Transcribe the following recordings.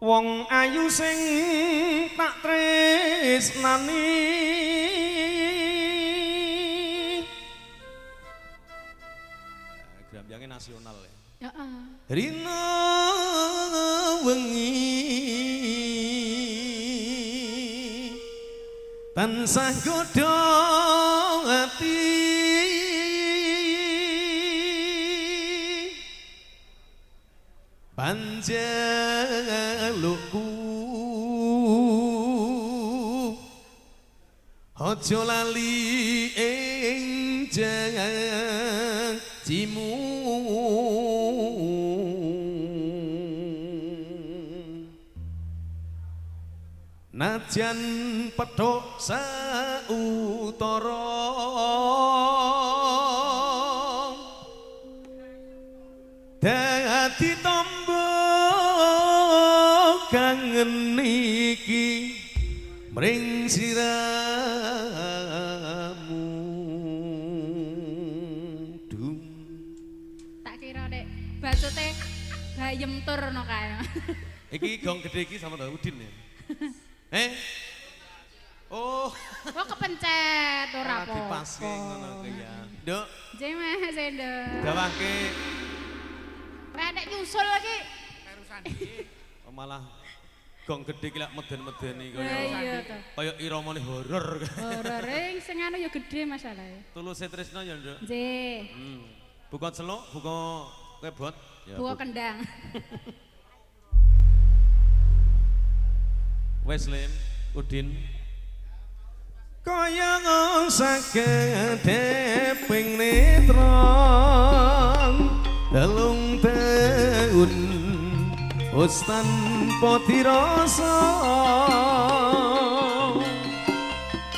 Wong ayu sing tak tresnani Grambyange nasional ya. Heeh. Rina wengi tansah godho ati panjalukku aja lali ing janjimu najan petuk sautara dadi tombo kangen iki mring siramu dung. Tak kira nek bacute bayem tur no kae. Iki gong gede iki sama ta Udin ya. Eh? Oh. Oh kepencet ora apa. Dipaske ngono kuwi ya. Nduk. Nggih Mas Nduk. Dawahke. Nek nyusul iki. Oh, malah gong gede iki lak meden-medeni kaya. Iya to. Kaya iramane horor. Horor sing anu ya gede masalahe. Tuluse tresno ya, Nduk. Nggih. Buka celuk, buka kebot. Ya, buka kendang. Wes Lim, Udin. Kaya sakedheping netra 3 taun wis tanpa dirasa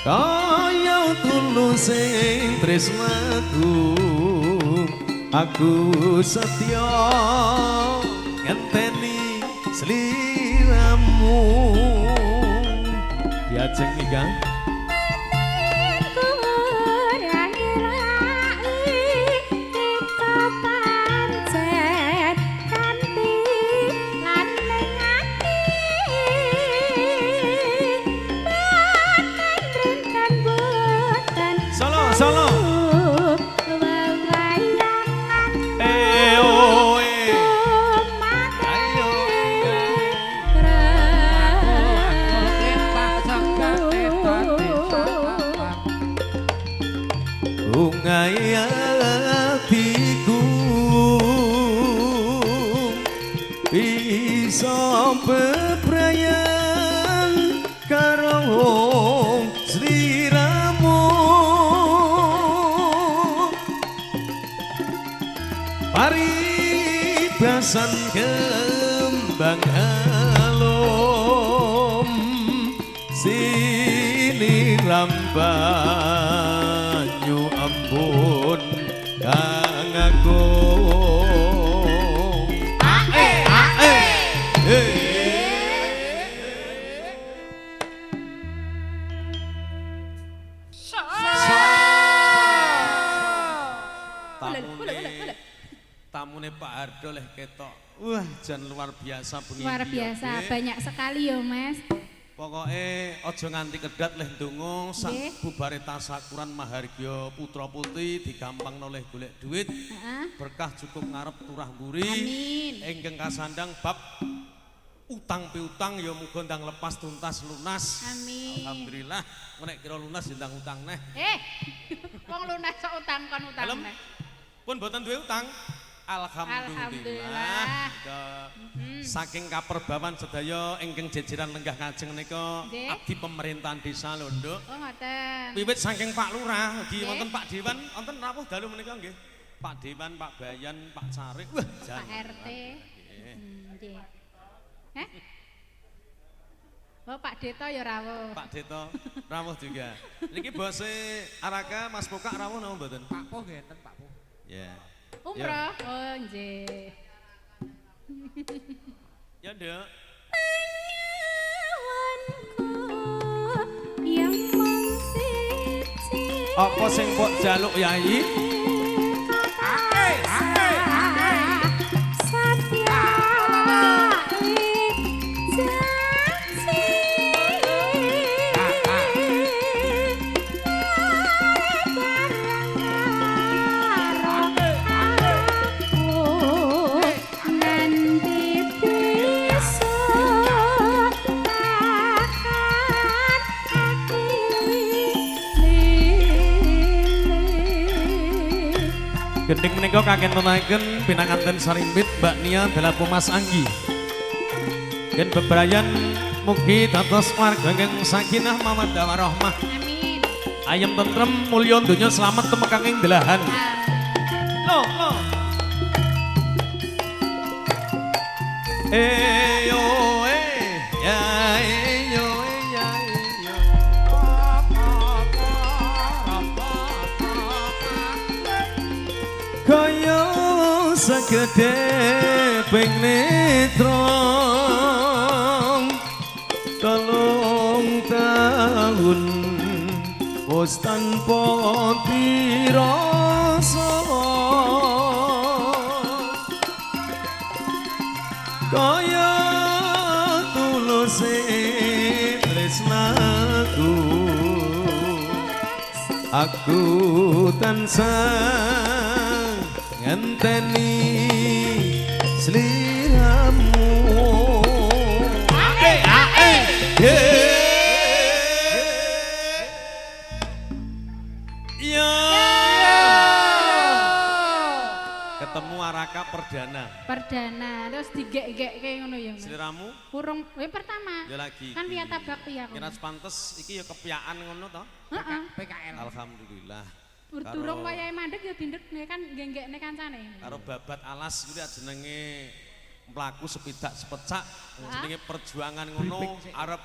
kaya tulus sing tresnaku aku setya ngenteni sliramu diajeng iki Kang. Solo, solo. Bungai atiku bisa bebrayan karo sliramu paribasan kembang alum sini banyu embun kang agung. Ae ae. Tamune Pak Hardo leh ketok. Wah, jan luar biasa bengi. Luar biasa, banyak sekali yo Mas. Pokoke aja nganti kedat leh ndonga sak bubare tasakuran mahargya putra putri digampangno leh golek duit. Berkah cukup ngarep turah mburi. Amin. Ingkang kasandang bab utang piutang ya muga ndang lepas tuntas lunas. Amin. Alhamdulillah nek kira lunas ya ndang utang neh. Wong lunas kok utang kon utang neh. Pun mboten duwe utang. Alhamdulillah. Saking kaperbawan sedaya ingkang jejeran lenggah ngajeng nika abdi pemerintahan desa lho Nduk. Oh ngoten. Wiwit saking Pak Lurah, ugi wonten Pak Dewan, wonten rawuh dalu menika nggih. Pak Dewan, Pak Bayan, Pak Carik, wah jan. Pak RT. Nggih. Heh? Oh Pak Deto ya rawuh. Pak Deto rawuh juga. Niki bose Araka Mas Pokak rawuh napa mboten? Pak Po nggih enten Pak Po. Ya. Umroh, oh nggih. Ya Nduk. Apa sing mbok jaluk Yai? Gending menika kakentenaken pinanganten sarimbit Mbak Nia dalapu Mas Anggi. Yen bebrayan mugi dados warga ingkang sakinah mawaddah warahmah. Amin. Ayem tentrem mulya donya slamet tumekang ing delahan. Lo lo. Eyo eh ya eyo ya eyo. Kaya segede ping netra 3 tahun wis tanpa dirasa kaya tuluse tresnaku aku tansah ngenteni sliramu. Ae ae ye ya. Ketemu Araka perdana. Perdana terus digek-gekke ngono ya Mas. Sliramu? Urung, pertama. Ya lagi. Kan wiyata bakti aku. Kira pantes iki ya kepiakan ngono to? Heeh. PKL. Alhamdulillah. Durung wayahe mandeg ya dindekne kan nggengkne kancane. Karo babat alas kuwi jenenge mlaku sepidak sepecak, jenenge perjuangan ngono arep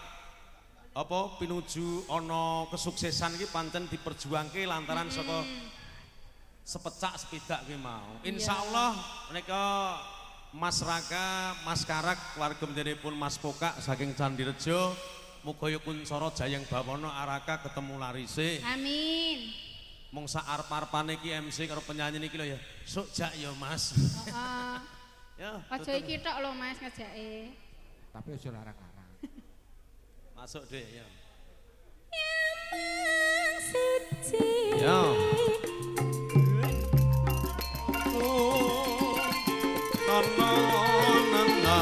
apa pinuju ana kesuksesan iki pancen diperjuangke lantaran saka sepecak sepidak kuwi mau. Insyaallah menika Mas Raka, Mas Karak warga menjenipun Mas Pokak saking Candirejo muga ya kuncoro jayeng bawana Araka ketemu larise. Amin. Mung sak arep-arepane iki MC karo penyanyi niki lho ya. Sok jak ya Mas. Heeh. Ya. Aja iki tok lho Mas ngejake. Tapi aja larang-larang. Masuk deh ya. Yamang siji. Ya. Oh. Na na na.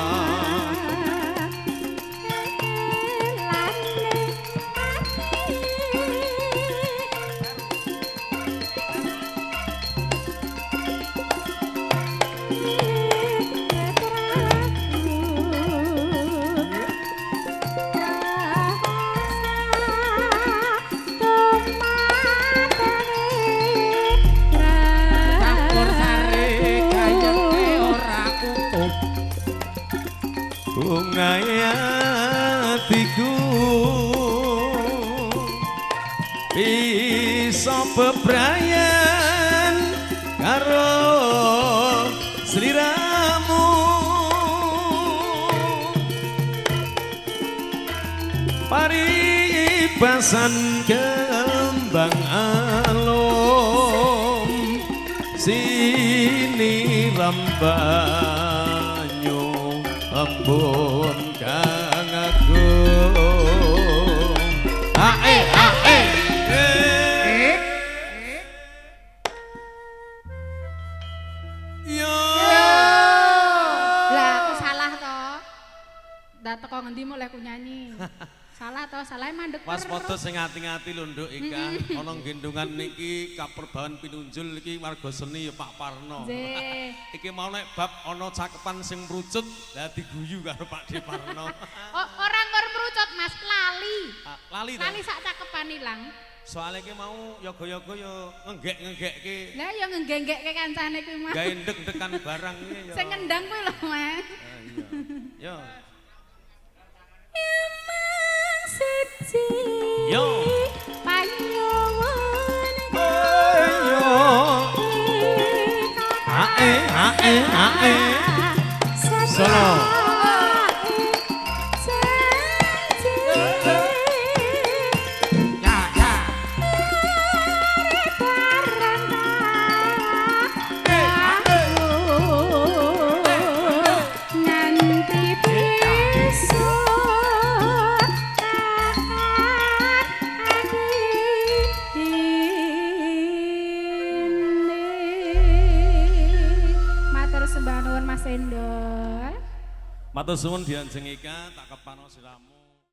Bungae atiku bisa bebrayan karo sliramu paribasan kembang alum sini rambanyu embun kang agung. Ae ae yo. Lah aku salah to. Ndak teko ngendi mulai aku nyanyi. Salah to, salah mandek. Waspada sing ati-ati lho Nduk Ika. Ana gendongan niki kaperbawan pinunjul iki warga seni ya Pak Parno. Nggih. Iki mau nek bab ana cakepan sing mrucut, lah diguyu karo Pak De Parno. Oh, ora ngor mrucut Mas, lali. Lali to. Lali sak cakepan ilang. Soale iki mau yoga-yoga ya ngenggek-ngenggekke. Lah ya ngenggek-nggekke kancane kuwi Mas. Gawe ndek-ndekan barang iki ya. Sing ngendang kuwi lho Mas. Iya. Yo. Siji. Yo. Panyuwun. Yo. Ae ae ae. Solo. Ya ya. Nganti besok. Matur sembah nuwun Mas Endol. Matur suwun Dian Jeng Ika, tak kepano siramu.